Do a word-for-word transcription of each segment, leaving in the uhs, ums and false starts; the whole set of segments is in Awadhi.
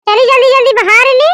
चली जल्दी जल्दी बहार ली।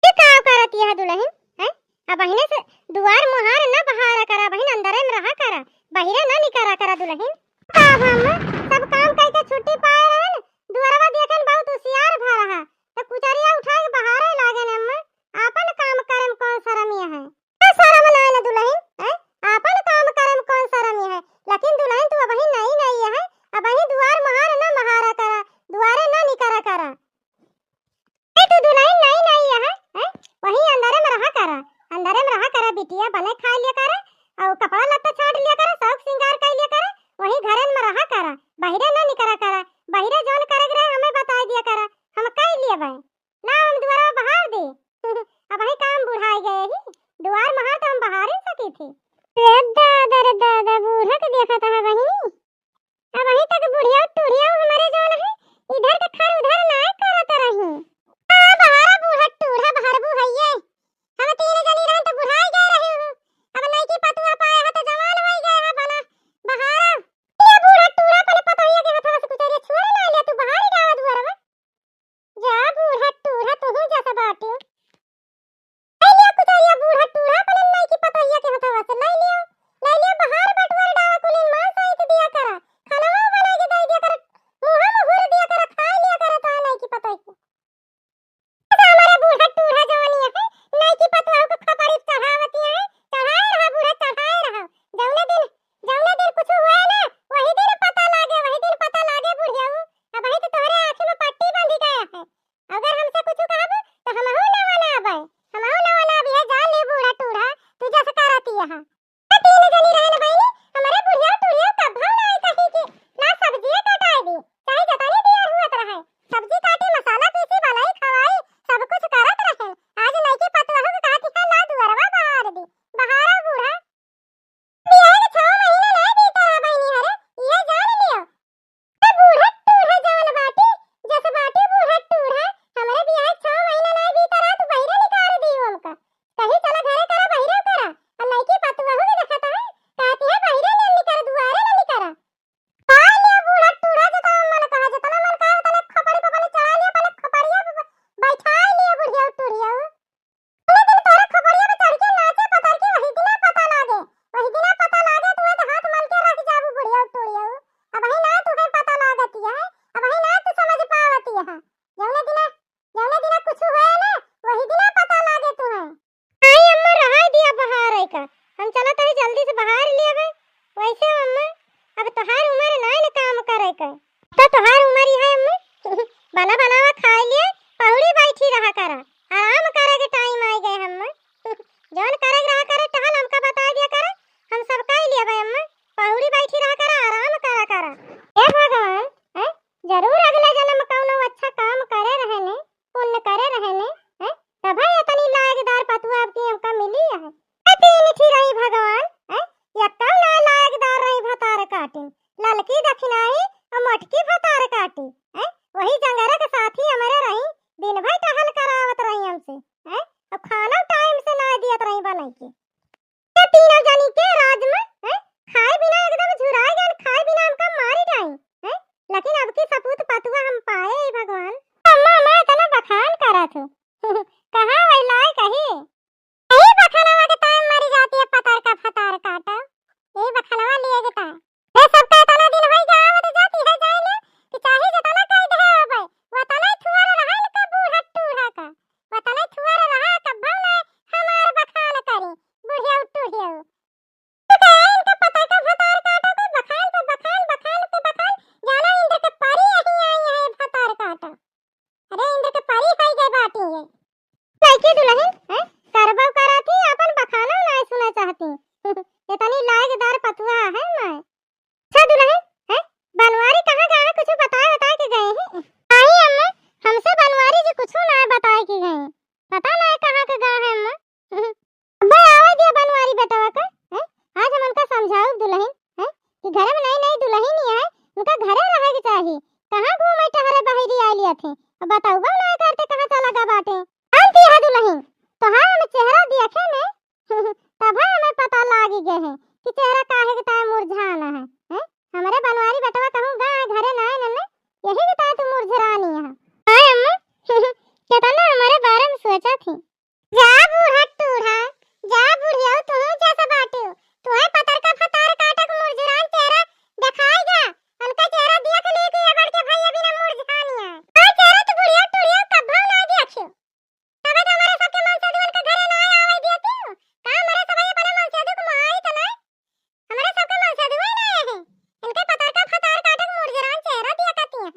ये का करत यह दुलहिन, हैं? अब बहिने से दुआर मुहार न बहारा करा, बहिन अंदरे में रहा करा, बहिरे न निकरा करा दुलहिन। का अब हम सब काम कइके छुट्टी पाए रहन, दुआरवा देखन बहुत उसियार भा रहा, त कुचरिया उठा के बहारे लागन अम्मा, आपन काम करे में कौन शरम यह है? का शरम ना है ना दुलहिन, हैं? आपन काम करे में कौन शरम यह है? लेकिन दुलहिन तू अबही नई नई है, अबही दुआर मुहार न बहारा करा, दुआरे न निकरा करा। ए, तू दुलहिन नई नई है, हैं? वही अंदरे में रहा करा, अंदरे में रहा करा बिटिया, बने खाए लिया करा, और कपड़ा लत्ता छांट लिया करा, शौक सिंगार कर लिया करा, वही घरन में रहा करा, बहिरे न निकरा करा, बहिरे जौन करे के रहे हमें बताई दिया करा, हम कई लिए बे। ला हम दुआरा बहार दे। अबही काम बुढ़ाई गए ही, दुआर महार तो हम बहार ही सकी थी। रे दादा, रे दादा, बूढ़ा के देखा था बहिनी। अबही तक बुढ़िया टुढ़िया हमरे जौन है, इधर के खर उधर नाय करत रही। आ, बहारा बूढ़ा टूढ़ा बहरबू हइये। हम तीन जनी रहन त बुढ़ाई गए रही हूँ। अब नईकी पतुआ पाए है त जवान होई गए है भला। बहारा। ये बूढ़ा टूढ़ा पहले पतोहिया के हथवा से कुचरिया छुआ ना लिया, तू बहारी डावा दुआरवा। जा बूढ़ा टूढ़ा, तुहू जस बाटियो। ए लिया कुचरिया बूढ़ा टूढ़ा, अपने नईकी पतोहिया के हथवा से ले के दुलहिन, हैं? करबो करत ही, आपन बखानो नाय सुना चाहती। इतनी लायकदार पतुआ है माय। अच्छा दुलहिन, हैं? बनवारी कहाँ गए हैं? कुछ बताए, बताए के गए हैं? नहीं अम्मा, हमसे बनवारी जी कुछ ना बताए के गए हैं। पता ना कहाँ के गए हैं अम्मा। अब्बे आवे दिया बनवारी बेटवा का, हैं? आज हम उनका समझाउब दुलहिन, हैं? कि घर में नई नई दुलहिन ही है, उनका घरे रहे के चाही। कहाँ घूमे टहरे बहिरी आइली अथे? अब बताउबा ना करते कहाँ चला गा बाटे। जानती है दुलहिन, तोहार हम चेहरा देखे ने, तब हमें पता लागी गए है कि चेहरा काहे के ताए मुरझाना है, हैं? हमरे बनवारी बेटवा कहूँ गा है घरे ना आए नन्ने, यही के ताए तू मुरझरानी है। हाँ अम्मा, केतना हमरे बारे में सोचा थी। जा बूढ़ा टूढ़ा, जा बुढ़िया, तू जैसा बाटू, तू है पतरका फतार काटक मुरझरान चेहरा दिखाई गा, उनका चेहरा देख ली कि ये बड़के भैया बिना मुरझानी है। हाँ चेहरा तो बुढ़िया टूढ़िया कब्बो ना देखियो। तबे तो हमारे सबके मनसेधुअन के घरे ना आवे देती हो। का हमारे सबई अपने मनसेधु के माई तो नहीं? हमारे सबके मनसेधुए ना है। इनके पतरका फतार काटक मुरझरान चेहरा दिया करती है।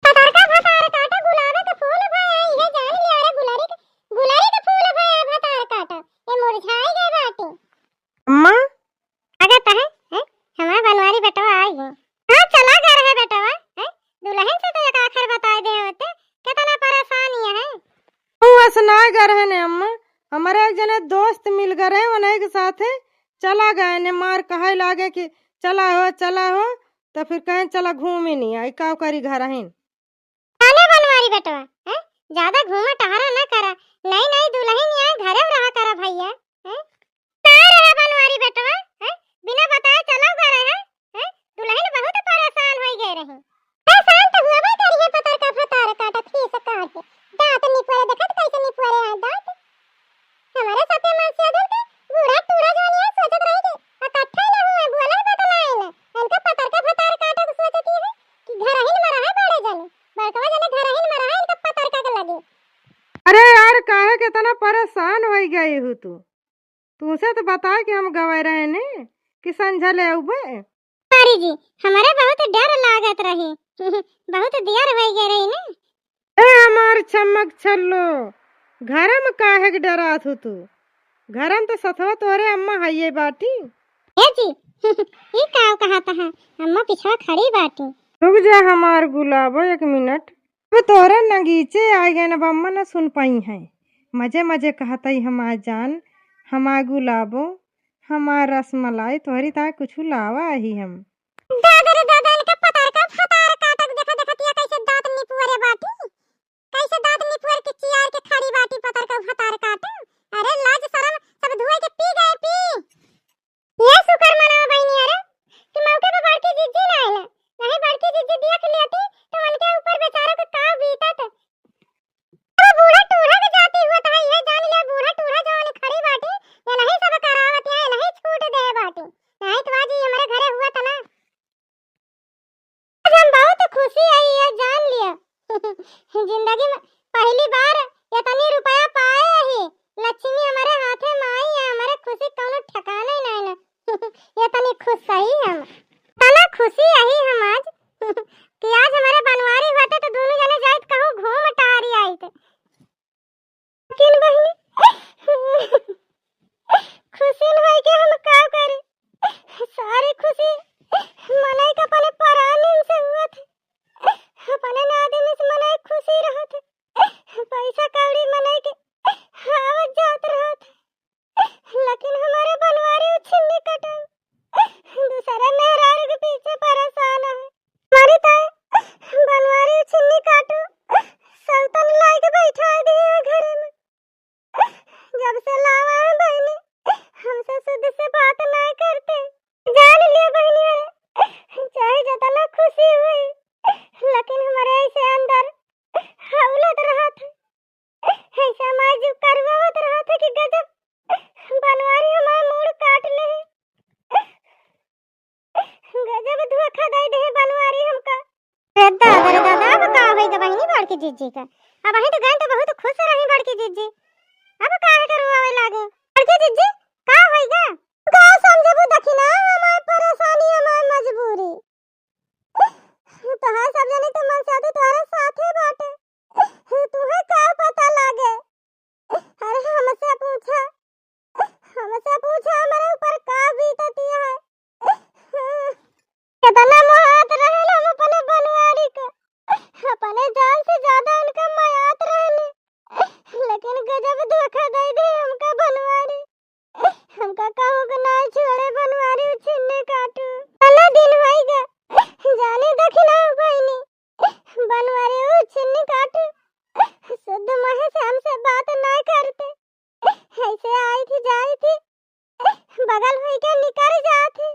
पतरका फतार काटक गुलाबे के फूल भय है, इहे जान लिया रे गुलरी के, गुलरी के फूल भय है भतार काटक। ये मुरझाई गए बाटे। अम्मा, स्वागत है, हैं? हमार बनवारी बेटवा आई है। हाँ, चला गा रहे बेटवा, हैं? दुलहिन से तो एक आखर बताए दे होते, केतना परेशान ये है। तू अस ना गा रहे ने अम्मा, हमरे एक जने दोस्त मिल गा रहे, उन्हीं के साथे चला गए ने, मार कहे लागे कि चला हो, चला हो, तो फिर कहें चला घूमे नहीं आई, का करी घर ही। अरे बनवारी बेटवा, हैं? ज्यादा घूमा टहरा ना करा। नई नई दुलहिन यहाँ घरे रहा करा भैया, हैं? ना रहा बनवारी बेटवा, हैं? बिना बताए चला गा रहे हैं, हैं? दुलहिन बहुत परेशान होई गए रही। परेशान तो हुआ भाई करी है पतरका फतार काटक फीस काट के। दांत निपोरे देखत कैसे निपोरे हैं दांत। हमारे सबके मनसेधुन के बूढ़ा टूढ़ा जौन ये सोचत रही कि इकट्ठा न हुए, बोले बतलाए न। इनका पतरका फतार काटक सोचत ये है कि घरहिन में रहे बड़े जने। बड़कवा जने घरहिन में रहे, इनका पतरका के लगे। अरे यार, काहे के इतना परेशान होई गई हो तू? तुमसे तो बताए कि हम गवे रहे ने कि संझा ले अउबे। अरे जी, हमारे बहुत डर लागत रही। बहुत देर होई गए रही ने। ए हमार छमक छल्लो, घरम काहे के डरात हो तू? घरम तो सथवा तोहरे अम्मा हइये बाटी। ए जी, ई का कहत है? अम्मा पिछवा खड़ी बाटी। रुक जा हमार गुलाबो एक मिनट। अब तोहरे नगीचे आ गए, अब अम्मा न सुन पाई हैं। मजे मजे कहत ही हमार जान, हमार गुलाबो, हमार रसमलाई, तोहरी ताए कुछ लावा ही हम। दादा रे दादा, इनका पतरका फतार काटक देखा, देखतिया कैसे दांत निपुअरे बाटी, कैसे दांत निपुअर के चियार के खड़ी बाटी पतरका फतार काटक। अरे लाज शरम सब धुए के पी गए, पी। ये शुक्र मनाओ बहिनी, अरे कि मौके पे बड़की जिज्जी ना आइला, नहीं बड़की जिज्जी देख लेती तो उनके ऊपर बेचारा के का बीतत। अब बूढ़ा टूढ़ा के जाति हुआ था, ये जान ले बूढ़ा टूढ़ा जौन खड़ी बाटी, ये नहीं सब करावत है, ये नहीं छूट दे बाटी, नहीं तो आज ही हमारे घरे हुआ था ना। आज हम बहुत खुशी आई है, जान लिया। जिंदगी में पहली बार इतनी रुपया पाए ही, लक्ष्मी हमारे हाथे में आई है, हमारे खुशी कौनो ठिकाना ही नहीं ना। इतनी खुश सही हम, इतना खुशी यही हम आज कि आज हमारे बनवारी होते तो दोनों जने जाइत कहूँ घूम टहरी आइत। लेकिन बहिनी, खुशी न होई के हम का करी? सारी खुशी मनई के अपने परानिन से हुआ थे, अपने नादिन से मनई खुशी रहत है, पैसा कौड़ी मनई के आवत जात रहत है, लेकिन हमारे बनवारी उ छिन्नी कटल दूसरे मेहरारू के पीछे परेशान है। हमारी ताई बनवारी छिन्नी काटू, सौतन लाइके बैठा दिए है घरे में। जब से लावा है बहिनी, हमसे शुद्ध से बात ना करते। जान लियो बहिनी, चाहे जितना खुशी हुई, लेकिन हमारे ऐसे अंदर हौलत रहत है। ऐसा माई जो करवावत रहत है कि गजब बनवारी हमार मूड़ काट ले। गजब धोखा दे दे बनवारी हमका। रे दादा रे दादा, अब का होई ग बहिनी बड़की जिज्जी का? अब अहीं तो गए तो बहुत खुश रही बड़की जिज्जी, अब काहे के रोवे लागे? बड़की जिज्जी, का होई ग? का समझबू दखिना, हमार परेशानी, हमार मजबूरी। तोहार सब जने तो मनसेधु तोहरे साथे बाटे। तुहे का पता लागे? लेकिन गजब धोखा दे दे हमका बनवारी। हमका कहूँ के नाय छोड़े बनवारी उ छिन्नी काटू। अतना दिन होई गा, जाने दखिना बहिनी, बनवारी उ छिन्नी काटू। शुद्ध मुँह से हमसे बात नाय करते, ऐसे आई थी जाई थी, बगल होई के निकर जात ही,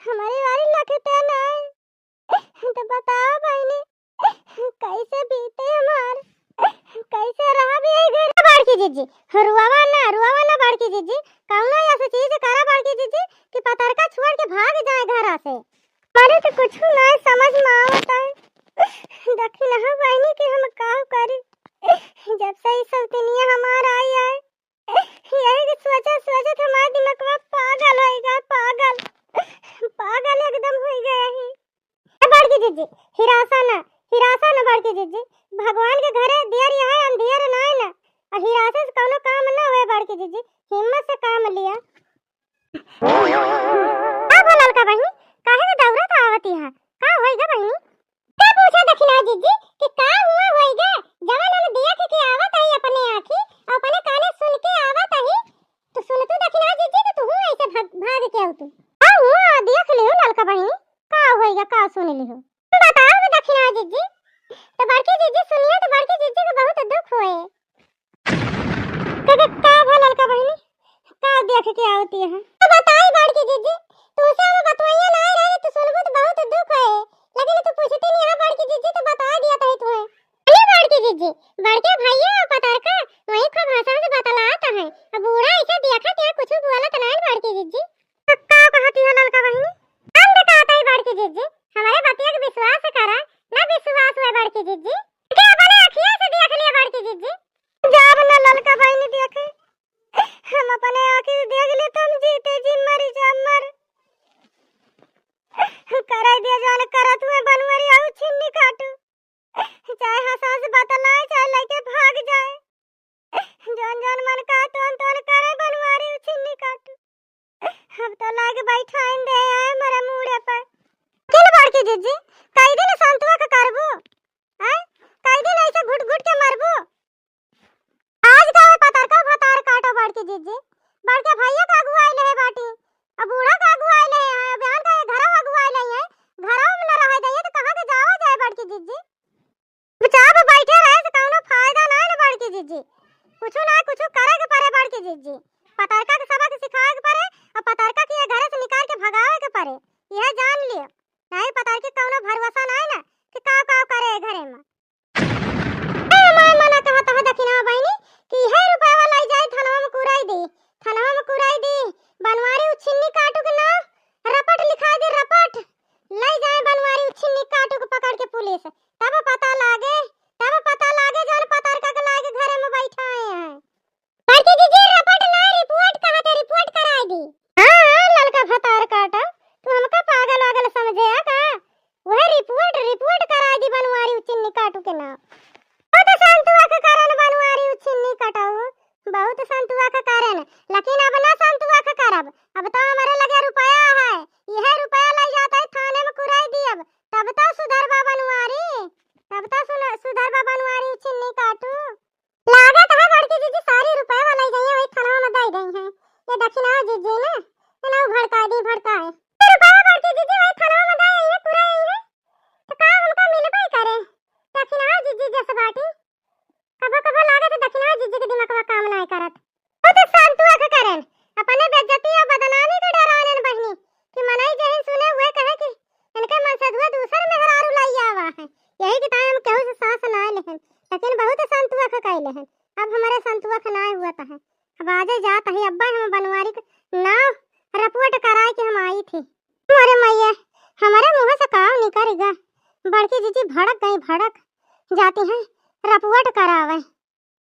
हमरे वारी लखते नाय। तो बताओ बहिनी, कैसे बीते हमार, कैसे रहब ये घर? बड़की जिज्जी, रुआवा ना, रुआवा ना बड़की जिज्जी, कौनो ऐसी चीज करा बड़की जिज्जी कि पतरका छोड़ के भाग जाए घरा से। अरे तो कुछ ना समझ में आवत है, दखिनहा बहिनी के हम का करी, जब से ई सौतनिया हमार आई है, यही के सोचत सोचत हमार दिमागवा पागल होई गा, पागल, पागल एकदम होई गया है। ए बड़की जिज्जी, हिरासा ना, हिरासा ना बड़की जिज्जी, भगवान के घरे देर यहाँ अंधेर ना है ना, और हिरासे से कौनो काम ना होए बड़की जिज्जी, हिम्मत से काम लिया। का भा ललका बहिनी, काहे के दौड़त आवती है, का होई गा बहिनी? का पूछा दखिना जिज्जी कि का हुआ होई गा, जवन हम देख के आवत हई अपने आँखी, अपने काने सुन के आवत हई, तो सुन तू दखिना जिज्जी कि तू ऐसे भाग, भाग के आऊ तू। का हुआ देख लियो ललका बहिनी, का होई गा, का सुन लियो? बताओ भी दखिना जिज्जी, तो बड़की जिज्जी सुनिए तो बड़की जिज्जी को बहुत दुख होए। का, का, का भा ललका बहिनी? का देख के आवती है? तो बताई बड़की जिज्जी, तुमसे हम बतवैया नाय रहे, तू सुनबू तो बहुत दुख है, लेकिन तू पूछती नहीं है बड़की जिज्जी, तो बता दिया तही तुम्हें। अरे बड़की जिज्जी, बड़के भैया और पतरका वही खूब हंसा से बतलात है, अब बूढ़ा ऐसे देखा क्या कुछ बोलत नाय बड़की जिज्जी। तो का कहती है ललका बहिनी? हम तो कहते ही बड़की जिज्जी, हमारे बतिया के विश्वास करा, ना विश्वास हुए बड़की जिज्जी, के अपने अखिया से देख लिया बड़की जिज्जी। जाब ना ललका बहिनी देखे, हम अपने आँखी से देख ले तो हम जीते जी मरी जा मर। कराई दिया जान करत हुए बनवारी आऊ छिन्नी काटू, चाहे हंसा से बतलाए चाहे लेके भाग जाए, जौन जौन मन का तौन तौन करे बनवारी उ छिन्नी काटू। अब तो लाग बैठाइन दे आए मरे मूड़े पर। चल बड़की जिज्जी, कई दिन संतुआ के करबू, हैं? कई दिन ऐसे घुट घुट के मरबू? आज का है पतरका भतार काटो बड़की जिज्जी, बड़के भैया का अगुवाई ले बाटी, अब बूढ़ा का अगुवाई ले है, अब बयान का ये घरवा अगुवाई ले है, घरवा में न रहे जाइए तो कहाँ के जावा जाए बड़की जिज्जी? चुपचाप बैठे रहे से कौनो फायदा ना है ना बड़की जिज्जी, कुछ ना कुछ करे के पड़े बड़की जिज्जी, पतरका के सबक सिखाए के पड़े और पतरका के ये घरे से निकाल के भगावे के पड़े, यह जान लियो, नहीं पतरका के कौनो भरोसा ना है ना कि का का करे घरे में। ए, माय मना कहत ह दखिनवा बहिनी कि इहे रुपयवा लइ जाए, थनवा में कुराई दी, थनवा में कुराई दी, बनवारी उ छिन्नी काटू के ना, रपट लिखाई दी, रपट। लइ जाए बनवारी उ छिन्नी काटू के पकड़ के पुलिस, तब पता लागे, तब पता लागे जौन पतरका के लागे घरे में बैठाए हैं। बड़की जिज्जी, रपट ना, रिपोर्ट कहत है, रिपोर्ट कराई दी। हाँ, हाँ, ललका भतार काटा, तू हमका पागल वागल समझे है का? वह रिपोर्ट, रिपोर्ट कराई दी बनवारी उ छिन्नी काटू के नाम। बहुत संतुआ के कारण बनवारी उ छिन्नी कटाऊ, बहुत संतुआ के कारण, लेकिन अब ना संतुआ के करब, अब तो हमारे लगे रुपया है, यह रुपया लइ जात है थाने में कुराई दियब, तब तो सुधरबा बनवारी, तब तो सुन-, सुधरबा बनवारी उ छिन्नी काटू। लागत है बड़की जिज्जी सारी रुपया लइ गई है, वही थनवा में दइ गई है। ये दखिनवा जिज्जी ना, ये ना भड़का दी, भड़का है। ये रुपया बड़की जिज्जी वही थनवा में दइ गई है, पूरा यही है। तो का हमका मिलबे करे? दखिनवा जिज्जी जस बाटी। कबो कबो लागत है दखिनवा जिज्जी के दिमागवा काम नाय करत। वो तो संतुआ के करेन, अपने बेइज्जती और बदनामी के डरानेन बहिनी, कि मनई जहिन सुने हुए कहे कि इनके मनसधुआ दूसर मेहरारू लाई आवा है। यही के ताई हम केहू से सास ना लेहन, लेकिन बहुत संतुआ के कइ लेहन। अब हमारे संतुआ के ना हुआ है। अब आजे जात ही अब्बा हम बनवारी के नाव रपुअट कराए के हम आई थी। अरे मैया, हमारे मुँह से का निकल गा? बड़की जिज्जी भड़क गई, भड़क जाती हैं रपुअट करावे।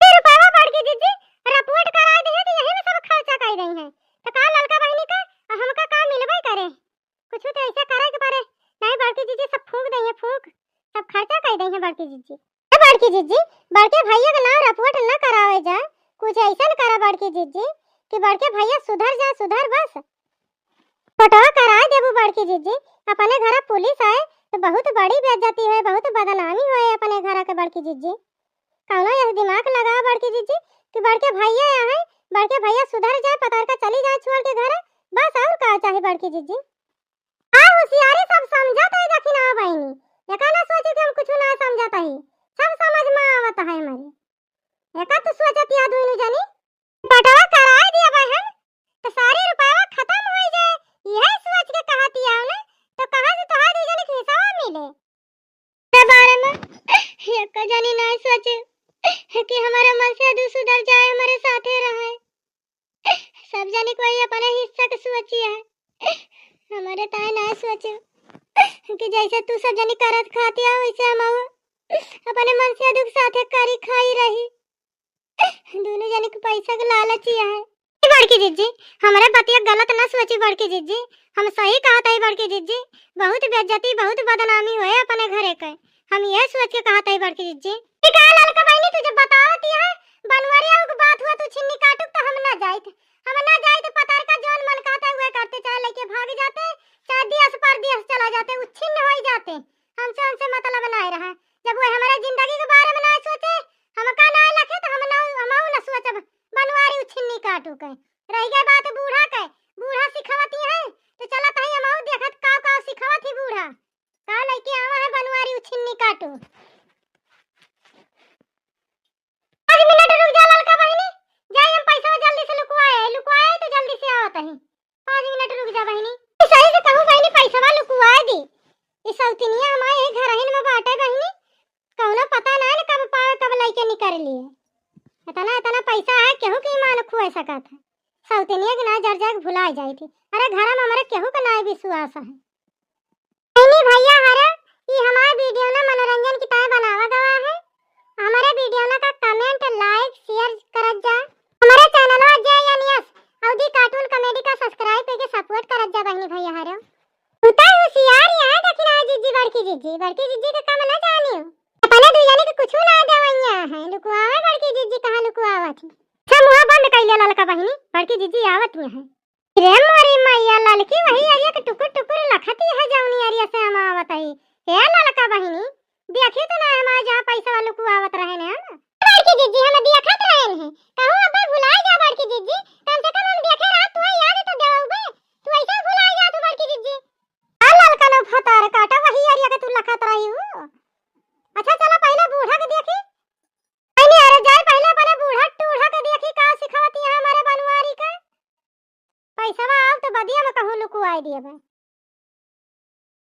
फिर रुपया बड़की जिज्जी रपुअट कराए दी है तो यही में सब खर्चा कर रही हैं। तो का ललका बहिनी का और हमका का मिलबे करे? कुछ तो ऐसा करे के पड़े, नहीं बड़की जिज्जी सब फूंक देंगे, फूंक, सब खर्चा कर देंगे बड़की जिज्जी। ए बड़की जिज्जी, बड़के भैया के नाम रपुअट न करावे जाए, कुछ ऐसा न करा बड़की जिज्जी कि बड़के भैया सुधर जाए, सुधर बस। फोटवा कराए देबू बड़की जिज्जी, अपने घर पुलिस आए तो बहुत बड़ी बेइज्जती होए, बहुत बदनामी होए अपने घर के बड़की जिज्जी। कौनो यह दिमाग लगा बड़की जिज्जी, कि बड़के भइया आए, बड़के भइया सुधर जाए, पतरका चली जाए छोड़ के घरे, बस और का चाही बड़की जिज्जी। आ होशियारी सब समझत है दखिना बहिनी, एका ना सोची कि हम कुछ ना समझत है, सब समझ में आवत है हमरे। एका तो सोचत या दुनू जनी, बटवा कराए दिया बहन, तो सारी रुपया खत्म हो जाए, यह सोच के कहत या ना, तो कहाँ से तोहार दू जनी के हिस्सा मिले? के बारे में एक जनी ना सोचे कि हमारा मन से दू सुधर जाए, हमारे साथे रहे। सब जनी कोई अपने हिस्सा के सोची है, हमारे ताए ना सोचे कि जैसे तू सब जनी करत खाती है, वैसे हम अपने मन से दुख साथे करी खाई रही। दोनों जने के पैसा के लालची है। बड़की जिज्जी, हमरे बतिया गलत ना सोची बड़की जिज्जी, हम सही कहत है बड़की जिज्जी। बहुत बेइज्जती, बहुत बदनामी होए अपने घरे के, हम यह सोच के कहत है बड़की जिज्जी। ठीक है ललका बहिनी, तू जब बतावत है बनवरिया के बात हुआ, तू छिन्नी काटू तो हम ना जाइत, हम ना जाइत। पतरका जौन मन कहता है वह करते, चाहे लेके भाग जाते, चाहे देश परदेश चला जाते, उ छिन्न हो जाते, हमसे उनसे मतलब ना रहा। जब वो हमारे जिंदगी के बारे में ना सोचे, हमका ना लखे तो हम ना, हम ना सोचब बनवारी उछिन्नी काटू के। रह गए बात बूढ़ा के, बूढ़ा सिखावती है तो चलत है हम देखत का का सिखावत ही बूढ़ा। का लेके आवा है बनवारी उछिन्नी काटू। पाँच मिनट रुक जा ललका बहिनी, जाए हम पैसा जल्दी से लुकवाए, लुकवाए तो जल्दी से आवत है। पाँच मिनट रुक जा बहिनी। ई सही से कहूँ बहिनी, पैसवा लुकुआ दी। ई सौतिनिया हमारे यही घरहिन में बाटे बहिनी, कौनो पता ना है न कब पावे, कब लइके निकर लिए। इतना, इतना पैसा है, केहू के ईमान खुए सकत है। सौतिनिया के ना जर जाए के भुला जाई थी। अरे घर में हमारे केहू का ना विश्वास है। नहीं भैया, हरे, ई हमार वीडियो ना मनोरंजन की तरह बनावा गवा है। हमारे वीडियो ना का comment, like, share करत जा। हमारे चैनलवा जे एन एस अवधी cartoon comedy का subscribe करके support करत जा बहिनी भैया हरे। तू तो होशियार यहाँ देखी रहा जिज्जी, बड़की जिज्जी, बड़की जिज्जी का काम ना जानी हो। अपने दू जने के कुछ ना देवैया है, लुकुआवे बड़की जिज्जी कहाँ लुकुआवा थी। अच्छा मुँह बंद कर लिया ललका बहिनी, बड़की जिज्जी आवत यहाँ है। रे मोरी मैया ललकी वही अरिया के टुकुर टुकुर लखती है जौनी अरिया से हम आवत हई। हे ललका बहिनी, देखी तो ना हमारे जहाँ पैसा लुकुआवत रहे ने हम। बड़की जिज्जी हम देखत रहे हैं। कहूँ अब्बा भुलाए जा बड़की जिज्जी, कम से कम हम देखे रहत तू याद तो देवबे। तू ऐसे भुलाए जा तू बड़की जिज्जी। आ ललका नो फतार काटा वही अरिया के तू लखत रही हूँ। अच्छा चला पहले बूढ़ा के देखी। नहीं अरे जाए पहले अपने बूढ़ा टूढ़ा के देखी का सिखावती है हमारे बनवारी का। पैसवा आओ तो बदिया में कहूँ लुकुआई दिए बा।